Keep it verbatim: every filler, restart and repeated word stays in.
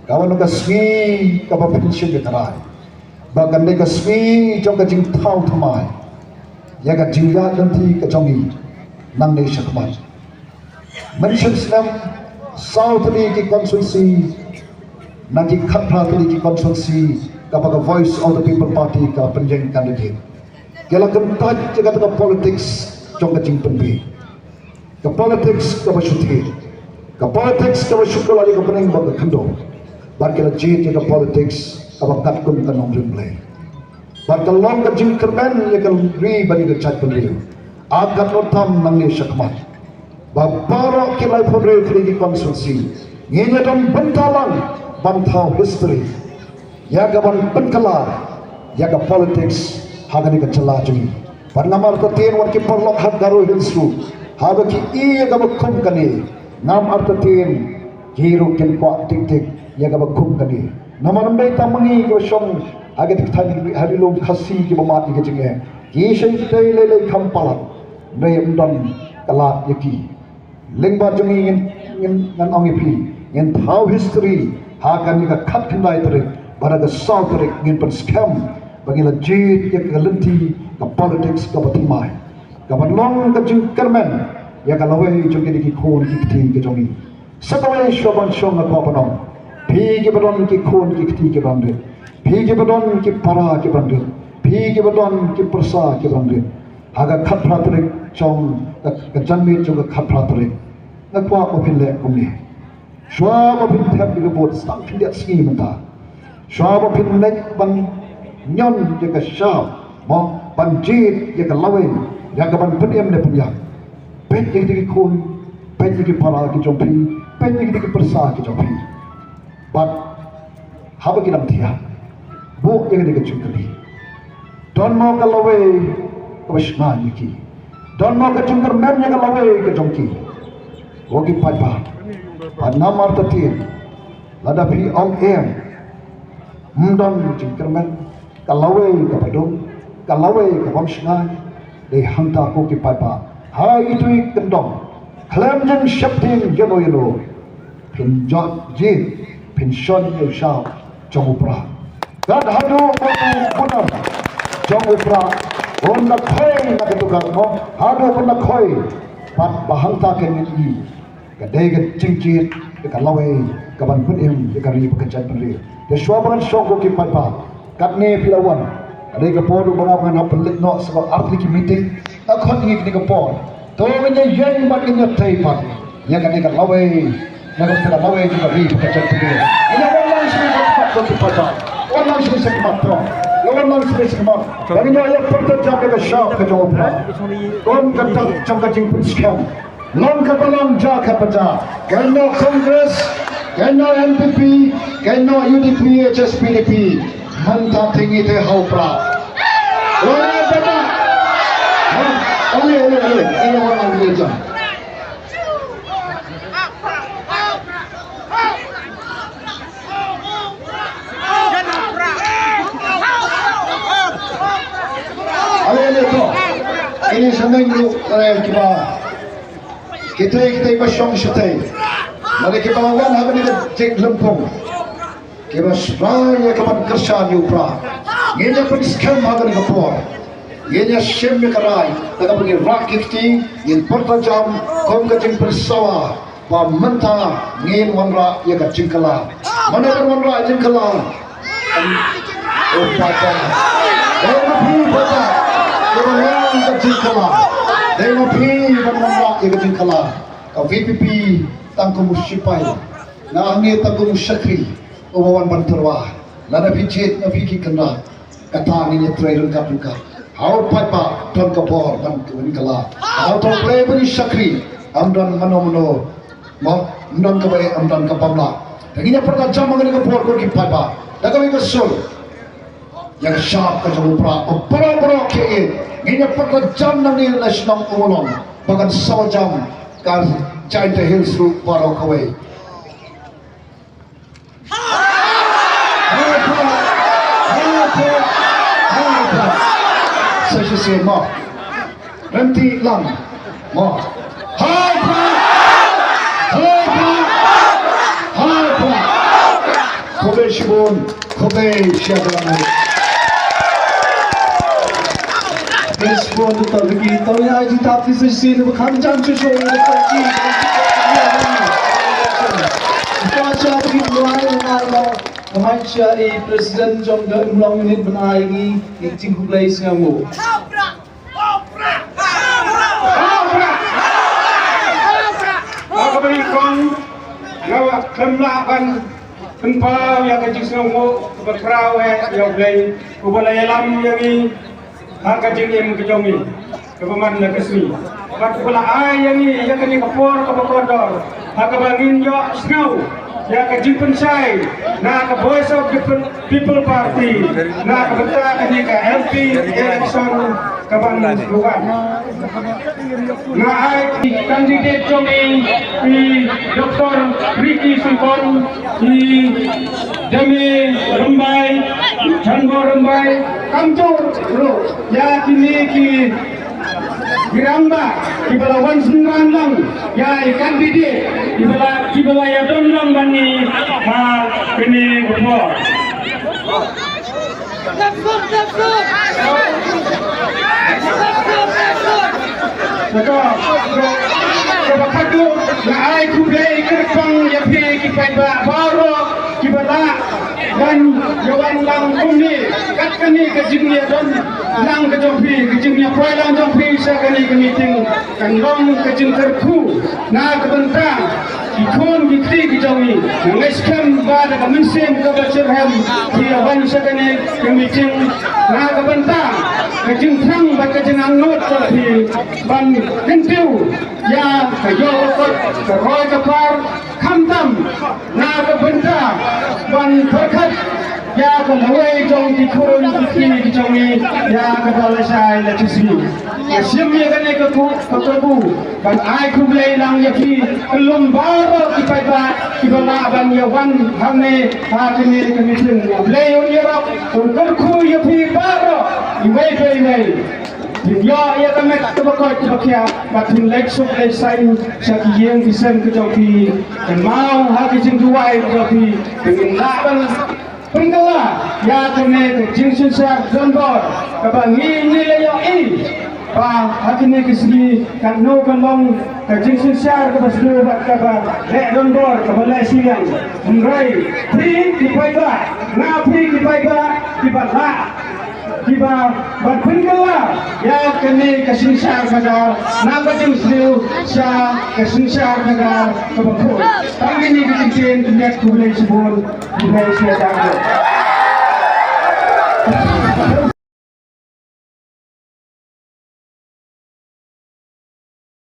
Ka wan ka sngi kaba pynshim ïa ka rai. Ba kan dei ka sngi jong ka jingthaw thymmai ïa ka jingïaid lynti ka jong ngi nangne shakhmat. Mynshem snem saw tylli ki constituency, na ki khatphra tylli ki constituency kaba ka Voice of the People Party ka pynïeng candidate. Ki la kyntait ïa kata ka politics jong ka jingpynbeit. Ka politics kaba shu thied. Ka politics kaba shu kylla ïa ka bneng bad ka khyndew. Bad ki la jied ïa ka politics kaba katkum ka nongrim Blei. Bad ka long ka jingkyrmen ïa ka ri bad ïa ka jaitbynriew. A katno tam nangne shakhmat. Ba baroh ki laiphew hynriew tylli ki constituency ngin ïa don bynta lang ban thaw history ïa kaban pynkylla ïa ka politics ha kane ka jylla jong ngi. Bad ngam artatien wat ki paralok ha Garo Hills ruh, haba ki i ïa kaba kum kane, ngam artatien ki ruh kin kwah dik dik ïa kaba kum kane. Namar ym dei tang ma ngi kiba shong ha ka thaiñ ha ri lum Khasi kiba mad ïa ka jingeh. Ki shong tei lei lei kham palat. Ym dei, ym don ka lad ïa ki. Lyngba jong ngi ngin, ngin, ngan ong ïa phi, ngin thaw history ha kane ka khatkhyndai tarik bad ha ka saw tarik ngin pynskhem ba ngi la jied ïa ka lynti ka politics kaba thymmai, kaban long ka jingkyrmen ïa ka lawei jong kine ki khun ki kti ki jong ngi. Sa kawei shuwa ban shong nga kwah ban ong, phi kiba don ki khun ki kti kiban rit, phi kiba don ki para kiban rit, phi kiba don ki pyrsa kiban rit, ha ka khatphra tarik jong ka, ka janmiet jong ka khatphra tarik, nga kwah ba phin leh kumne. Shuwa ba phin thep ïa ka vote, sa khyndiat sngi mynta. Shuwa ba phin leit ban ñion ïa ka shap, mo, ban jied ïa ka lawei ïa kaban pynim ne pynïap. Peit ïa ki khun, peit ïa ki para ki jong phi, peit ïa ki pyrsa ki jong phi. Bad haba ki dang thiah, buh ïa kane ka jingkylli. Don mo ka lawei kaba shngaiñ ïa ki? Don mo ka jingkyrmen ïa ka lawei ka jong ki? Ko ki paidbah, bad ngam artatien lada phi ong em, ym don jingkyrmen. Ka lawei kaba dum, ka lawei kabym shngaiñ, dei hangta ko ki paidbah. Ha itu i kyndong, khlem jingsheptieng ïano ïano, phin jot jied, phin shon ïa u shap jong u Prah. Kat haduh ba u kunar jong u Prah un da khoi na katu ka mo, haduh un da khoi, bad ba hangta kan ngin ïohi ka dei ka jingjied ïa ka lawei kaban pynim ïa ka ri bad ka jaitbynriew. Te shuwa ba ngan shong ko ki paidbah, katne phi la wan, ka dei ka por ba nga, ba ngan hap pynleit noh sa ka ar tylli ki meeting. Nga khot ngi kane ka por, to ngin ïa ïeng bad ngin ïa tei pat ïa kane ka lawei, na ka bynta ka lawei jong ka ri bad ka jaitbynriew. Ngin ïa wan lang sha khmat ko ki paidbah, wan lang sha khmat to, ïa wan lang sha khmat. Ba ngin ïa pyrta jam ïa ka shap ka jong u Prah. Kum ka dak jong ka jingpynskhem, long ka balang ja ka baja. Kynnoh Congress, kynnoh N P P, kynnoh U D P, H S P D P. Mynta te ngi te ha u Prah. Wan ïa baja. Ale, ale, ale. Ïa wan ïa baja. Ale, ale, to. Ini sangaiñ ruh, eh, kiba, kita, kita ba shong shatei. Lada kiba wan ha kane ka jinglympung, kiba sngewbha ïa kaban kyrshan ïa u Prah, ngin ïa pynskhem ha kane ka por. Ngin ïa shim ïa ka rai da kaba ngi rah ki kti, ngin pyrta jam kum ka jingpynsawa. Ba mynta ngin wanrah ïa ka jingkylla. Mano ban wanrah ïa ka jingkylla? U paidbah. Dei ma phi paidbah, dei ban wanrah ïa ka jingkylla. Dei ma phi ban wanrah ïa ka jingkylla. Ka V P P tang kum u sipai, nga hangne tang kum u shakri uba wan ban tyrwa. Lada phi jied na phi ki kynrad, kata ngin ïa trei ryngkat ryngkat. Ha u paidbah don ka bor ban kylla. Ha u tong Blei ban ïa shakri, ym don mano mano. Mo, ym don kaba, ym don kaba mlak. Te ngin ïa pyrta jam ha kane ka por ko ki paidbah. Da kawei ka sur, ïa ka shap ka jong u Prah, baroh baroh ki ïeit. Ngin ïa pyrta jam nangne na shnong Umulong ba kan sawa jam ka Jaintia Hills ruh baroh kawei. Sa shisien mo. Rynti lang mo. Hai Prah! Hai Prah! Hai Prah! Shibun, khublei shibun. Khublei shibun, Doktor Ricky, to ïa ai jingtap ki sisi ne ba kham jam shuh shuh ïa ka party. Ka sha ki tuai na lo, ka mai sha i President jong ka Umlong Unit ban ai ngi, i jingkhublei sngewbha. Ha kaba nyngkong, nga khlem lah ban pynpaw ïa ka jingsngewnguh kaba khraw eh ïa U Blei uba la ïalam ïa ngi ha ka jingim ka jong ngi kaba man la ka sngi. Bad uba la ai ïa ngi ïa kane ka por kaba kordor ha kaba ngin ïohsngew ïa ka jingpynshai na ka Voice of the People Party na ka bynta kane ka M P election kaban wan. Nga ai i candidate jong i, i Doktor Ricky Syngkon, i Dame Rymbai, Chanbor Rymbai, kumjuh ruh ïa kine ki, ki rangbah kiba la wan synran lang ïa i candidate kiba la, kiba la ïadon lang bad ngi ha kane ka por. Kata, kaba khatduh, nga ai khublei kyrpang ïa phi ki paidbah baroh kiba lah ban ïa wan lang kumne. Kat kane ka jingïadon lang ka jong phi, ka jingïapoi lang jong phi sha kane ka meeting kan long ka jingkyrkhu na ka bynta ki khun ki kti ki jong ngi. Nga ngeit skhem ba da ka mynsiem kaba shitrhem phi ïa wan sha kane ka meeting na ka bynta ka jingthrang bad ka jingangnud ka phi ban kyntiew ïa ka ïoh ka kot, ka roi ka par, khamtam na ka bynta ban pyrkhat ïa ka lawei jong ki khun ki kti ki jong ngi ïa kaba lashai lashisngi. Nga shim ïa kane ka ku, ka kabu ban ai khublei lang ïa phi kyllum baroh ki paidbah kiba lah ban ïa wan hangne ha kane ka meeting. U Blei un ïarap, un kyrkhu ïa phi baroh iwei pa iwei. Phin ïoh ïa ka met kaba koit kaba khiah bad phin leit suk leit saiñ sha ki ïing ki sem ki jong phi. Kynmaw ha ki jingduwai ki jong phi, phin lah ban pynkylla ïa kane ka jingsynshar donbor kaba ngi ngi la ïohi ba ha kine ki sngi katno ka long ka jingsynshar kaba sniew bad kaba leh donbor kaba leh shiliang. Hynrei phi ki paidbah, na phi ki paidbah kiba lah kiba ban pynkylla ïa kane ka synshar khadar na ka jingsniew sha ka synshar khadar kaba khuid. Tang kine ki kyntien, khublei shibun, khublei shibun.